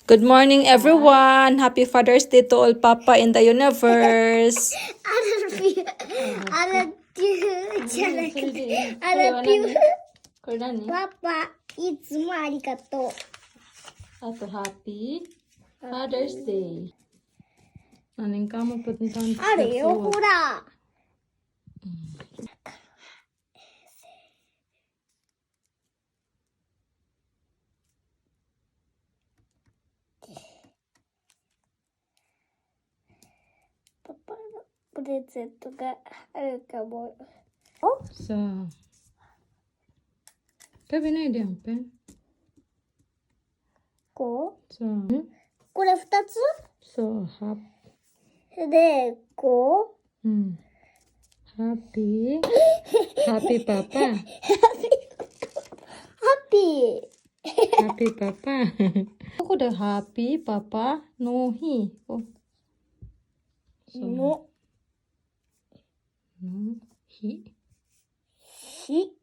Good morning, everyone. Happy Father's Day to all Papa in the universe. アラピュアラピュじゃなくて、アラピュ。これ何？パパ、いつもありがとう。あと、Happy Father's Day. 何かもpuntahan あるよ、ほら。パパのプレゼントがあるかも。さあ。食べないでよ、ペン。こそう。うこれ二つ。そう、ハで、こうん。ハッピー。ハッピーパパ。う。ハッピー。ハッピーパパ。ここでハッピーパパの日。おそうのの日。日。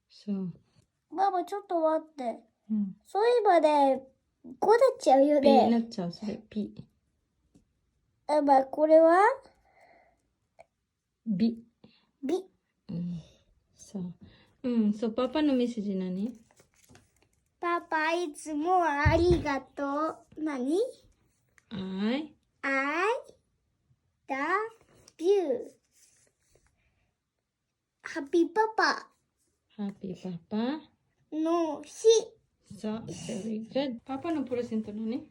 そう。ママ、ちょっと待って。うん。そういえばね、こうなっちゃうよピになね。っちゃう、それ。ピ。あ、まあ、これはビ。ビ。うん。そう。うん、そう、パパのメッセージ何？パパ、いつもありがとう。何？ I ?I, love you. ハッピーパパハッピーパパ。の日。そう、very good. パパのプレゼント何？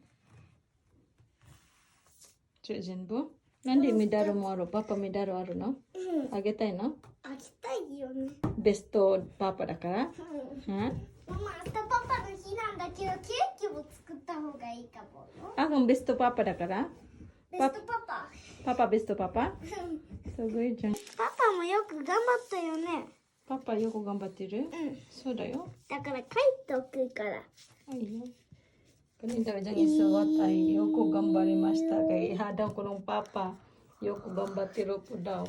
それ全部？なんでメダルもある？パパ、メダルあるの？うん。あげたいの？あげたいよね。ベストパパだから。うん。は？ママ、明日パパの日なんだけど、ケーキも作った方がいいかもよ。あ、ベストパパだから。ベストパパ。パパベストパパ。すごいじゃん。パパもよく頑張ったよね。パパよく頑張ってる。うん。そうだよ。だから、書いておくから。はいよ。Kanina daw dyan isuwat ay よく頑張りました kay hadaw ko ng papa. よく頑張ってるpo daw.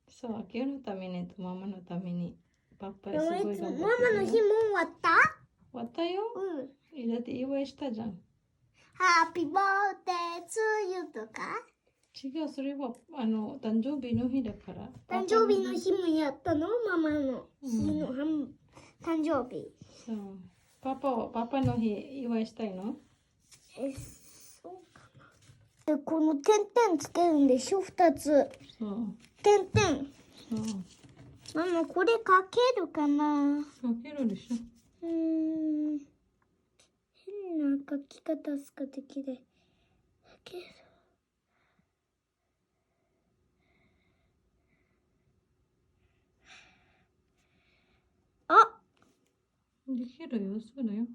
そう、秋代のためにとママのためにパパすごいでも、いつ頑張ってるよ。ママの日も終わった？終わったよ。うん。え、だって祝いしたじゃん。 Happy birthday to you とか？違う、それは誕生日の日だから。誕生日の日もやったの？ママの日の、誕生日。そう。パパはパパの日祝いしたいの？え、そうかな。で、この点々つけるんでしょ、二つ。そう。点々。そう。ママ、これ書けるかな？書けるでしょ。うーん。変な書き方しかできない。書ける。あ。できるよ、そうだよ。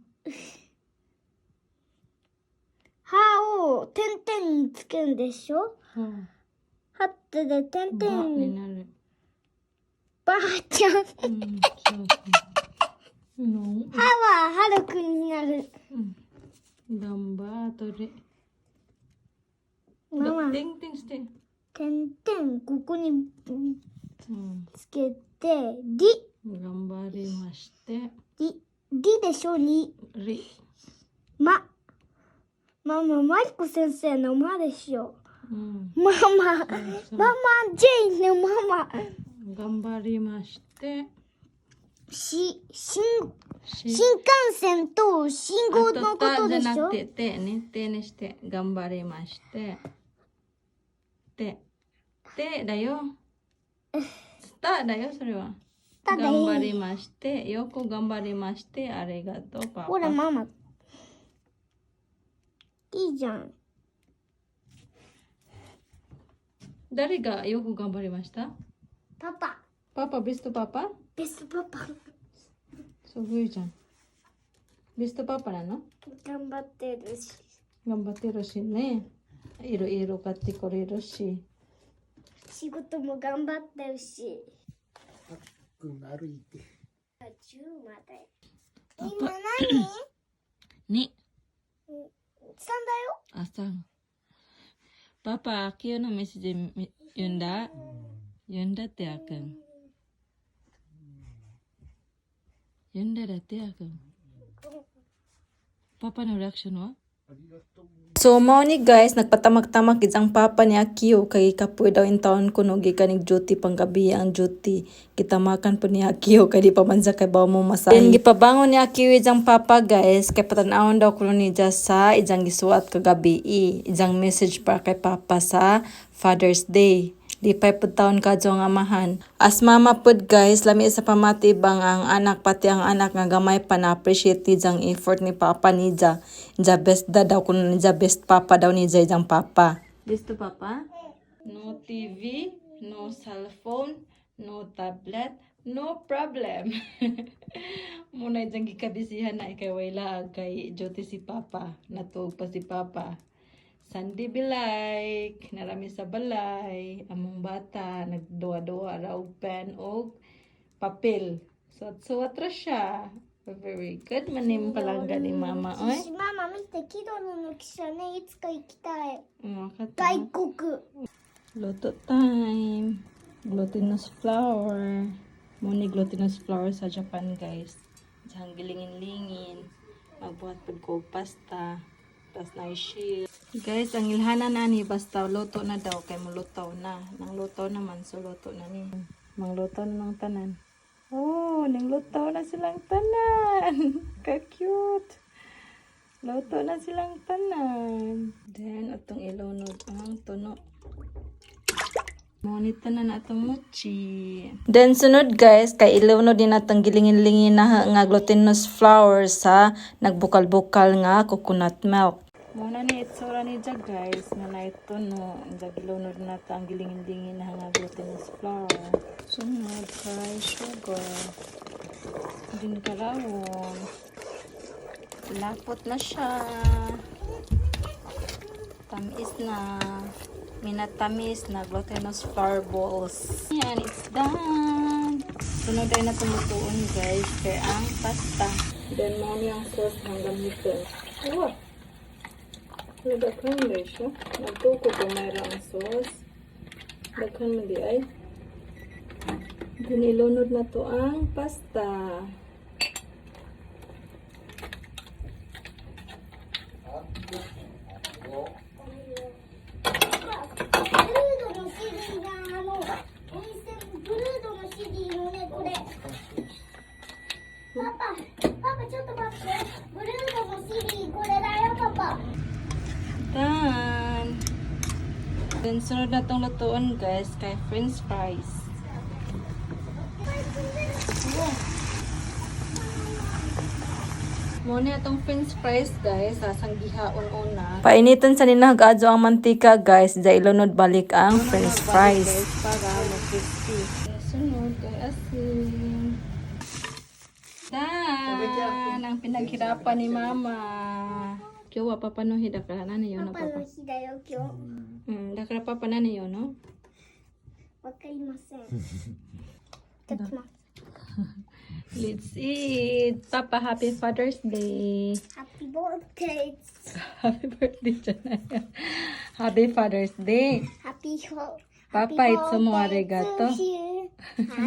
歯を点々につけるんでしょ？そう。はってで点ばに々。なる。ばあちゃん。うん、そうそう。の歯ははるくんになる。うん。頑張っとれ。ママ、点々して。点々、ここにつけて、り、頑張りまして。り、りでしょ、り。り。ま。ママ、マリコ先生のまでしょ。ママ、そう。ママ、ジェイのママ。頑張りまして。し、新幹線と信号のことでしょ？じゃなくて、てね、てにして、頑張りまして。て、てだよ。ただよ、それは。ただよ。頑張りまして、よく頑張りまして、ありがとう、パパ。ほら、ママ。いいじゃん。誰がよく頑張りました？パパ。パパ、ベストパパ？ベストパパ。すごいじゃん。ベストパパなの？頑張ってるし。頑張ってるしね。いろいろ買ってくれるし。仕事も頑張ってるし。くん歩いて。 10まで。今何？に。 3だよ。あ、さん。パパ、秋のメッセージ読んだ？読んだってあくん。読んだだってあくん。パパのリアクションはありがとう。 So mao ni guys, nagpatamak-tamak gid ang papa ni Akio kay kapoy daw intawon kuno gikan nig duty panggabi ang duty. Gitamakan po ni Akio kay di pa man sa kay bawo mo masahi. Then gipabangon ni Akio ijang papa guys kay patan-awon daw kuno ni Ija sa ijang gisuwat kagabi. Ijang message para kay papa sa Father's Day. Lipay pud taon ka ang amahan. As mama pud guys, lami sa pamati bang ang anak pati ang anak nga gamay pa na appreciate ni jang effort ni papa ni Ja. Ja best da daw kuno ni Ja best papa daw ni Ja jang papa. Listo papa? No TV, no cellphone, no tablet, no problem. Muna jang gikabisihan na ikay wala kay duty si papa. Natuog pa si papa. Sunday be like, narami sa balay, among bata, nagduwa-duwa ra og pen og papel. Suwat-suwat ra siya. Very good manim palangga ni mama oy. ママ見て、キドルの汽車ね、いつか行きたい。 Mga kata. 外国。 Luto time. Glutinous flour. Muni glutinous flour sa Japan, guys. Diyan gilingin-lingin. Magbuhat pud ko og pasta. Tas na shield. Guys, ang ilhanan na ni basta luto na daw kay mulutaw na. Nang luto naman so luto na ni. Mangluto na ng tanan. Oh, nang luto na silang tanan. Ka-cute. Luto na silang tanan. Then, atong ilunod ang tuno. Ngunit na na atong mochi. Then sunod guys, kay ilunod din atong gilingin-lingin na nga glutinous flour sa nagbukal-bukal nga coconut milk. Muna ni itsura ni Ja guys, nga na ito no, ja gilunod na ta ang gilingin-lingin na nga glutinous flour. Sunod kay sugar. Din karawon. Lapot na siya. Tamis na. Minatamis na glutinous flour balls. Yan, it's done. Sunod ay na tumutuon guys kay ang pasta. Then mo ni ang sauce ang gamitin. Wow. Nagdaghan ba siya? Nagtuko ko mayroon ang sauce. Daghan mo di ay. Then ilunod na to ang pasta. ブルードの CD が温泉ブルードの CD のね、これ。パパ、パパちょっと待って。ブルードの CD これだよ、パパ。 Done! Then, sunod na tong lutuon guys kay french fries. Muna itong french fries guys, sa sanggihaon una. Painitan sa ninag-adyo ang mantika guys, da ilunod balik ang french fries. Guys, para mag-crispy. Sunod kay asin. Done! Ang pinaghirapan ni mama. Kyo wa papa no hidakara na niyo パ no パの papa. 日だよ、今日。 Mm, dakara papa na niyo no. わかりません。いただきます。 Let's eat. Papa, happy Father's Day. ハッピーボーデー。 Happy birthday, Janaya. Happy Father's Day. ハッピーホー。 Papa, itsumo arigato. ハ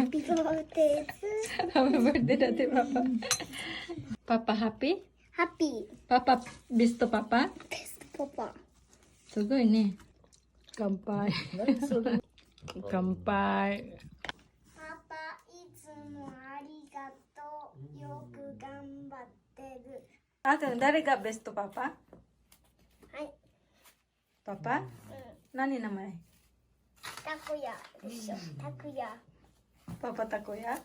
ッピーボーデー。 Happy birthday dati, Papa. Papa, happy? ハッピ Papa, bisto Papa? ー。ベストパパ。 Sugoi ne. Kampai. Kampai. パパ、いつもありがとう。よく頑張ってる。 Ate, 誰がベストパパはい。パパうん。何名前たこやでしょ。たこや。 Papa Takoya?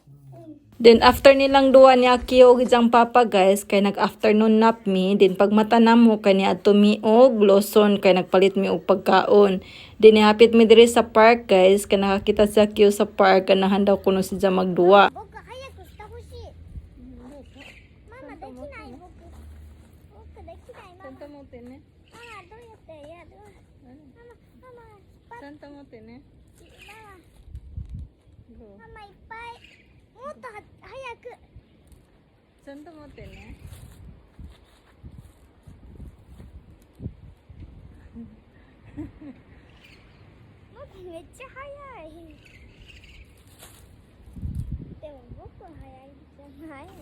Then after nilang duwa ni Akio ug isang papa guys kay nag afternoon nap mi din pagmata namo kay niadto mi og Lawson kay nagpalit mi og pagkaon. Din nihapit mi diri sa park guys kay nakakita si Akio sa park ganahan daw kuno siya magduwa. 僕早くしてほしい。ママできない僕。僕できないママ。ママどうやってやる。ママママ引っ張っちゃんと持ってね。ママママいっぱい。もっとは早く。ちゃんと持ってね。僕めっちゃ早い。でも僕は早いんじゃ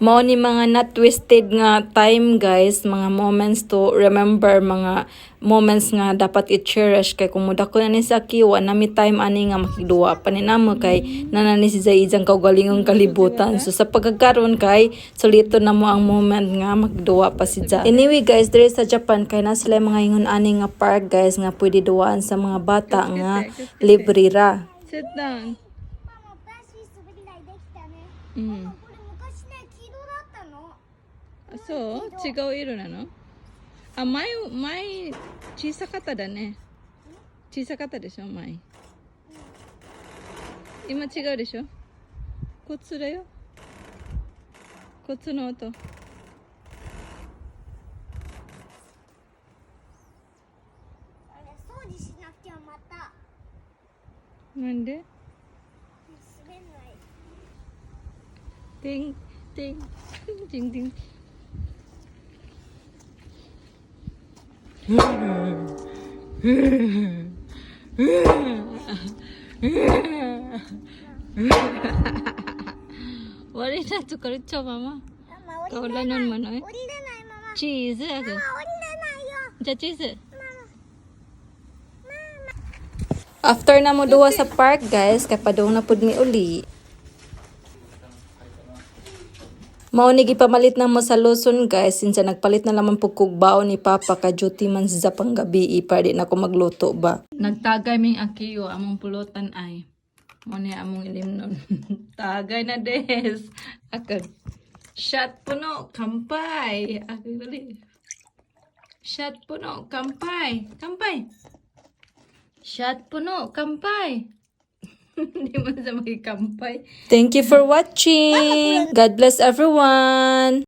Mao ni mga not twisted nga time, guys, mga moments to remember, mga moments nga dapat i-cherish kay kung mudako na ni sa Akiwa na mi time ani nga makigduwa pa ni namo kay nana ni si Zay iyang kaugalingong kalibutan. So sa pagkakaroon kay sulito na mo ang moment nga makigduwa pa si Zay. Anyway guys, diri sa Japan kay na sila mga ingon ani nga park, guys, nga pwede duwaan sa mga bata nga libre ra. Sit down. ママ、バス滑り台できたね。うん。ママ、これ昔ね、黄色だったの。そう違う色なのあ、前、前、小さかっただね。小さかったでしょ、前。今違うでしょ。こっちだよ。こっちの音。あれ、掃除しなくちゃまた。なんで滑んない。テン、テン、テンテン。悪いなとか言っちゃうママ。ママ、降りれない。 Kaulanan mo na eh. 降りれない、ママ。チーズあママ、降りれないよ。じゃあチーズ。 After na mo duwa sa park, guys, kay padung na pud mi uli. Mao ni gipamalit na mo sa Luzon, guys, since nagpalit na lamang pud kog baon ni Papa kay duty man siya panggabi para di na ako magluto ba. Nagtagay ming akiyo among pulutan ay. Mo ni among ilimnon. Tagay na des. Akag. Shot puno, kampay. Akag dali. Shot puno, kampay. Kampay. Shot puno, kampay. Hindi man sa magikampay. Thank you for watching. God bless everyone.